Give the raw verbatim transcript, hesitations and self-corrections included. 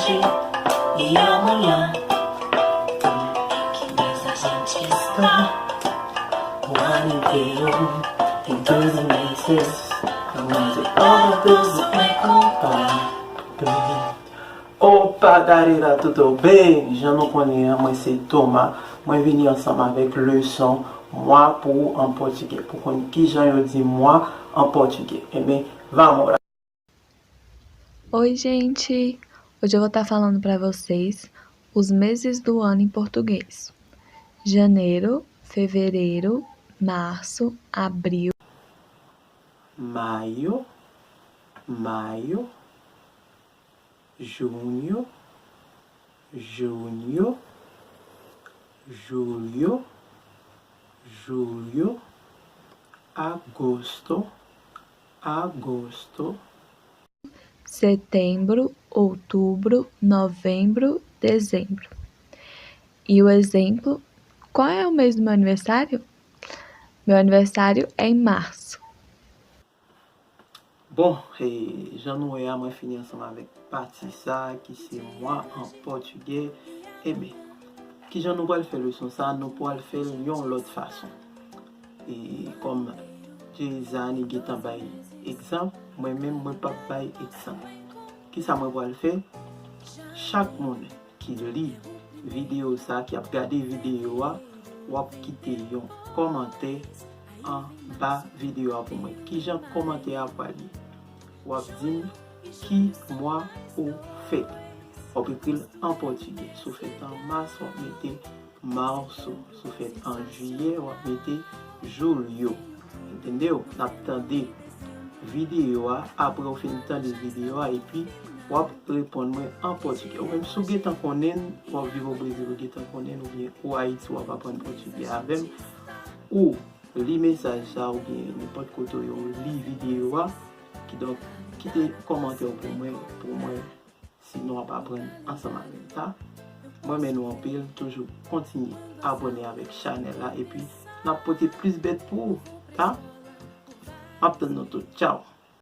Y amoña, que me haces un chiste. Juanitero, en tus meses, no me hace oro, me compa. Opa, galera, tudo bem? Jan nou konnen an, mwen se Thomas. Mwen vini ansanm avèk leson mwa pou ou an pòtigè. Pou konn kijan yo di mwa an pòtigè. Enben, vamos lá. Oi, gente! Hoje eu vou estar falando para vocês os meses do ano em português: janeiro, fevereiro, março, abril, Maio, maio, junho, junho, julho, julho, agosto, agosto, setembro, outubro, novembro, dezembro. E o exemplo: qual é o mês do meu aniversário? Meu aniversário é em março. Bon, e, jan nou wè a, mwen fini ansanm avèk pati sa a ki se mwa an pòtigè. Enben, kijan nou pral fè leson sa a? Nou pral fè l yon lòt fason. E kòm Jezani gentan bay egzanp, mwen menm mwen p ap bay egzanp. Kisa mwen pral fè? Chak moun ki li videyo sa, ki ap gade videyo a, w ap kite yon kòmantè anba videyo a pou mwen. Kijan kòmantè a pral ye? W ap di m ki mwa ou fèt. W ap ekri l an pòtigè. Si w fèt an mas, w ap mete março. Si w fèt an jiyè, w ap mete julho. Entendeu? N ap tande videyo a, apre w fin tande videyo a, epi w ap reponn mwen an pòtigè. Ou menm si w gentan konnen n, w ap viv o Brezil, ou gentan konnen n, oubyen ou Ayiti, w ap aprann pòtigè avè m, ou li mesaj sa oubyen nenpòt kote yo li videyo a, kidonk kite kòmantè w pou mwen, pou mwen, si nou ap aprann ansanm avè m, ta. Mwen renmen nou anpil, toujou kontinye abòne avèk chanèl la, epi n ap pote plis bèt pou ou, ta. M ap tann nou tout, tchaw!